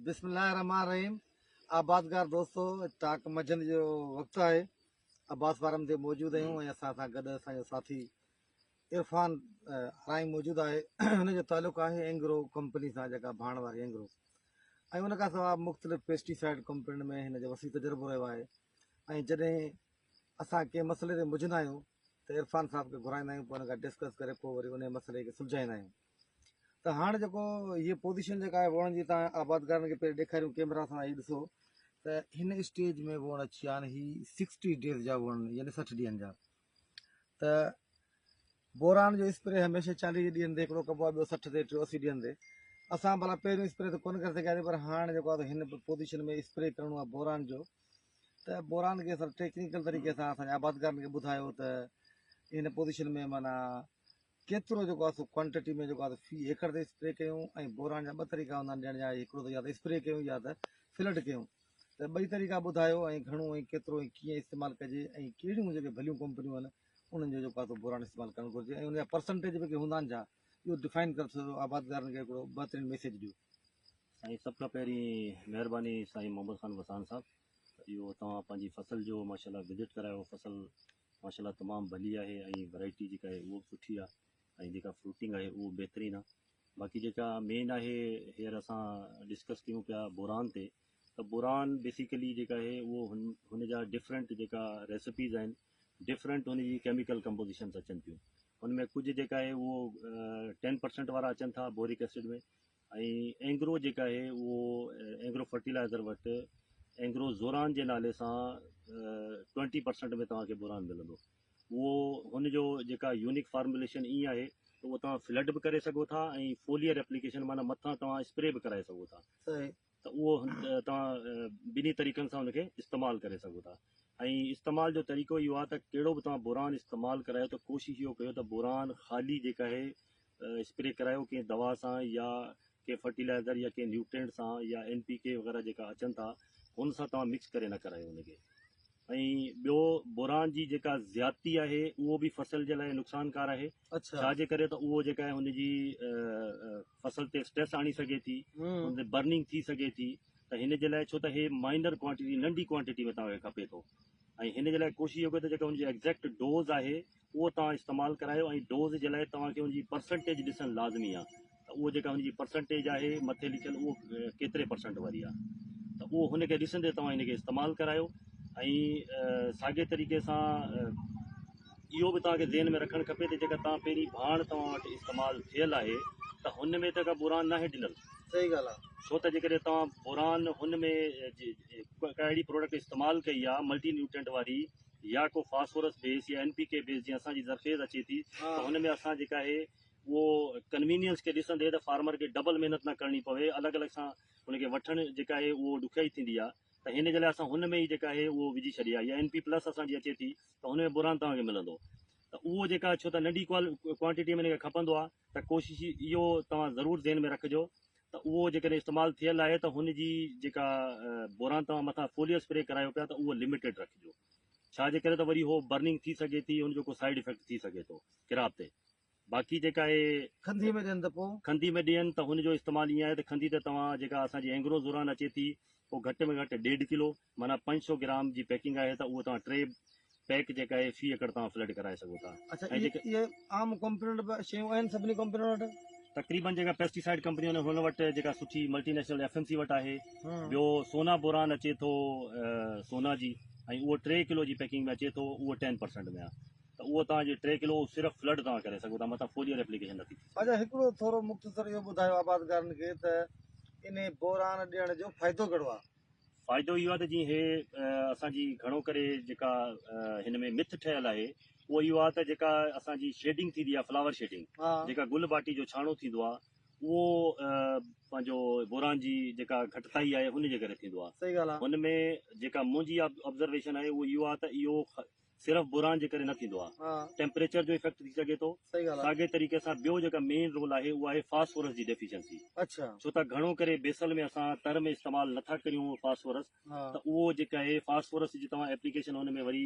بسم الله الرحمٰن الرحيم آبادگار دوستو ٽاڪ منجهند جو وقت آهي عباس فارم تي موجود آهيون ۽ اسان سان گڏ اسان جو ساٿي عرفان آرائين موجود آهي هن جو تعلق آهي اينگرو ڪمپني سان جيڪا ڀاڻ واري اينگرو ۽ ان کان سواء مختلف پيسٽي سائيڊ ڪمپنين ۾ هن جو وسيع تجربو رهيو آهي ۽ جڏهن اسان ڪنهن مسئلي تي مجهندا آهيون ته عرفان صاحب کي گهرائيندا آهيون پوء ان کان ڊسڪس ڪري پوء وري ان مسئلي کي سلجهائيندا آهيون ته هاڻ جيڪو هيء پوزيشن جيڪا آهي ووڻن جي تان آبادگارن کي پهرين ڏيکاريون ڪيمرا سان هي ڏسو ته هن اسٽيج ۾ ووڻ اچي ويا آهن هي سڪسٽي ڊيز جا ووڻ يعني 60 ڏينهن جا ته بوران جو اسپري هميشه 40 ڏينهن تي هڪڙو ڪبو آهي ٻيو 60 تي ٽيو 80 ڏينهن تي اسان ڀلا پهريون اسپري ته ڪونه ڪري سگهياسين پر هاڻ جيڪو آهي هن پوزيشن ۾ اسپري ڪرڻو آهي بوران جو ته بوران کي سر ٽيڪنيڪل طريقي سان اسان جي آبادگارن کي ٻڌايو ته هن پوزيشن ۾ معنيٰ ڪيترو جيڪو آهي سو ڪوانٽٽي ۾ جيڪو آهي في ايڪڙ تي اسپري ڪيون ۽ بوران جا ٻه طريقا هوندا آهن ڏيڻ جا هڪڙو ته يا ته اسپري ڪيون يا ته فلڊ ڪيون ته ٻئي طريقا ٻڌايو ۽ گهڻو ۽ ڪيترو ۽ ڪيئن استعمال ڪجي ۽ ڪهڙيون جيڪي ڀليون ڪمپنيون آهن انهن جو جيڪو آهي سو بوران استعمال ڪرڻ گهرجي ۽ ان جا پرسنٽيج به ڪي هوندا آهن ڇا اهو ڊفائن ڪري ٿورو آبادگارن کي هڪڙو بهترين ميسيج ڏيو. سائين سڀ کان پهرين مهرباني سائين محمد خان وساڻ صاحب ته اهو توهان پنهنجي فصل جو ماشاءالله وزٽ ڪرايو فصل ماشاءالله تمام ڀلي آهي ۽ ورائٽي جيڪا آهي اهو به سٺي آهي ۽ جيڪا فروٽنگ آهي اهو بهترين آهي باقي جيڪا مين آهي هينئر اسان ڊسڪس ڪيون پيا بوران تي ته بوران بيسيڪلي جيڪا آهي اهو هن هن جا ڊفرنٽ جيڪا ريسپيز آهن ڊفرنٽ هن جي ڪيميڪل ڪمپوزيشنس اچن ٿيون ان ۾ ڪجهه جيڪا آهي اهو ٽين پرسنٽ وارا اچن ٿا بورڪ ايسڊ ۾ ۽ اينگرو جيڪا آهي اهو اينگرو فرٽيلائزر وٽ اينگرو زوران جي نالي سان ٽوئنٽي پرسنٽ ۾ توهان کي بوران ملندو اهو هن جو جيڪا يونيڪ فارموليشن ائين آهي ته اهو توهان فلڊ به ڪري سگهو ٿا ۽ فوليئر ايپليڪيشن معنيٰ مٿان توهان اسپري به ڪرائي سگهو ٿا ته اهو توهان ٻنهي طريقن سان ان کي استعمال ڪري سگهو ٿا ۽ استعمال جو طريقو اهو آهي ته ڪهڙو به توهان بوران استعمال ڪرايو ته ڪوشش اهو ڪيو ته بوران خالي جيڪا آهي اسپري ڪرايو ڪنهن دوا سان يا ڪنهن فرٽيلائزر يا ڪنهن نيوٽرينٽ سان يا اين پي ڪي وغيره جيڪا اچن ٿا ان سان توهان مڪس ڪري نه ڪرايو ان کي ۽ ٻيو بوران جي جيڪا زيادتي آهي اهو به فصل جي لاء نقصانڪار آهي ڇا جي ڪري ته اهو جيڪا آهي ان جي فصل تي اسٽريس آڻي سگهي ٿي ان تي برننگ ٿي سگهي ٿي ته هن جي لاء ڇو ته هي مائنر ڪوانٽيٽي ننڍي ڪوانٽيٽي ۾ توهان کي کپي ٿو ۽ هن جي لاء ڪوشش اهو ڪيو ته جيڪا ان جي ايگزيڪٽ ڊوز آهي اهو توهان استعمال ڪرايو ۽ ڊوز جي لاء توهان کي ان جي پرسنٽيج ڏسڻ لازمي آهي ته اهو جيڪا ان جي پرسنٽيج آهي مٿي لکيل اهو ڪيتري پرسنٽ واري آهي ته اهو هن کي ڏسندي توهان هن کي استعمال ڪرايو ۽ ساڳي طريقي سان اهو به توهان کي ذهن ۾ رکڻ کپي ته جيڪا توهان پهرين ڀاڻ توهان وٽ استعمال ٿيل آهي ته هن ۾ ته ڪا بوران ناهي ڏنل صحيح ڳالهه آهي ڇو ته جيڪڏهن توهان بوران هن ۾ ڪا اهڙي پروڊڪٽ استعمال ڪئي آهي ملٽي نيوٽرينٽ واري يا ڪو فاسفورس بيس يا اين پي ڪي بيس جيئن اسان جي زرخيز اچي ٿي ته هن ۾ اسان جيڪا آهي اهو ڪنوينينس کي ڏسندي ته فارمر کي ڊبل محنت نه ڪرڻي پوي الڳ الڳ سان هن کي وٺڻ جيڪا آهي اهو ڏکيائي ٿيندي آهي ته هن جي لاء اسان هن ۾ ئي جيڪا آهي اهو وجهي ڇڏي آهي يا اين پي پلس اسان جي اچي ٿي ته هن ۾ بوران توهان کي ملندو ته اهو جيڪا ڇو ته ننڍي ڪوانٽيٽي ۾ هن کي کپندو آهي ته ڪوشش اهو توهان ضرور ذهن ۾ رکجو ته اهو جيڪڏهن استعمال ٿيل آهي ته هن جي جيڪا بوران توهان مٿان فوليئر اسپري ڪرايو پيا ته اهو لميٽيڊ رکجو ڇا جي ڪري ته وري هو برننگ ٿي سگهي ٿي ان جو ڪو سائيڊ افيڪٽ ٿي سگهي ٿو ڪراب تي باقي جيڪا آهي کنڌي ۾ ڏين ته پوء کنڌي ۾ ڏين ته هن جو استعمال ائين آهي ته کنڌي تي توهان جيڪا اسان جي اينگرو زوران اچي ٿي اهو گهٽ ۾ گهٽ ڏيڍ ڪلو معنيٰ 500 گرام جي پيڪنگ آهي ته اهو توهان ٽي پيڪ جيڪا آهي في ايڪڙ توهان فلڊ ڪرائي سگهو ٿا. اڇا اهي اهي عام ڪمپنين وٽ به شيون آهن سڀني ڪمپنين وٽ؟ تقريبن جيڪا پيسٽي سائيڊ ڪمپنيون آهن هن وٽ جيڪا سٺي multi national F M C وٽ آهي ٻيو سونا بوران اچي ٿو سونا جي ۽ اهو ٽي ڪلو جي پيڪنگ ۾ اچي ٿو اهو ٽين پرسنٽ ۾ آهي ته اهو توهان جي ٽي ڪلو صرف فلڊ توهان ڪري سگهو ٿا مٿان فوليئر ايپليڪيشن نٿي ٿي سگهي. اڇا هڪڙو ٿورو مختصر اهو ٻڌايو آبادگارن کي ته انهي بوران ڏيڻ جو فائدو ڪهڙو آهي؟ فائدو اهو آهي ته جيئن هي اسان جي گهڻو ڪري جيڪا هن ۾ مٿ ٺهيل آهي اهو اهو آهي ته جيڪا اسان جي شيڊنگ ٿيندي آهي فلاور شيڊنگ جيڪا گل باٽي جو ڇاڻو ٿيندو آهي اهو پنهنجو بوران جي جيڪا گهٽتائي آهي ان جي ڪري ٿيندو آهي هن ۾ جيڪا منهنجي آبزرويشن آهي اهو اهو آهي ته اهو صرف بحران جي ڪري نه ٿيندو آهي ٽيمپريچر جو افيڪٽ ٿي سگهي ٿو ساڳي طريقي سان ٻيو جيڪا مين رول آهي اهو آهي فاسفورس جي ڊيفيشنسي ڇو ته گهڻو ڪري بيسل ۾ اسان تر ۾ استعمال نٿا ڪريون فاسفورس ته اهو جيڪا آهي فاسفورس جي توهان ايپليڪيشن ان ۾ وري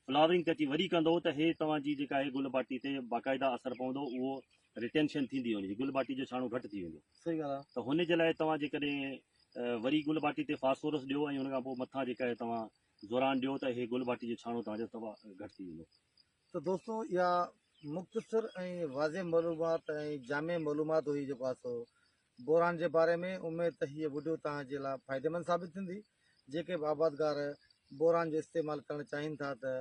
فلاورنگ تي اچي وري ڪندو ته هي توهان جي جيڪا آهي گل باٽي تي باقاعده اثر پوندو اهو ريٽينشن ٿيندي ان جي گل باٽي جو ڇاڻو گهٽ ٿي ويندو ته هن جي لاء توهان جيڪڏهن وري گل باٽي تي فاسفورس ڏيو ۽ ان کان پوء مٿان جيڪا آهي توهان زوران ڏيو ته هي گل باٽي جو ڇاڻو توهان جو صفا گهٽ ٿي ويندو. ته دوستو اها مختصر ۽ واضح معلومات ۽ جامع معلومات هئي جيڪو آهي سو بوران جي باري ۾ اميد ته هيء وڊيو توهان جي لاء فائديمند ثابت ٿيندي. جيڪي به آبادگار بوران جو استعمال ڪرڻ چاهين ٿا ته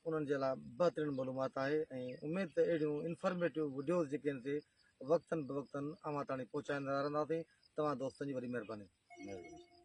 انهن جي لاء بهترين معلومات آهي ۽ اميد ته اهڙيون انفارميٽو وڊيوز جيڪي آهن سي وقتن بوقتن اوهان تاڻي پهچائيندا رهنداسين. توهان دوستن جي وڏي مهرباني. مهرباني.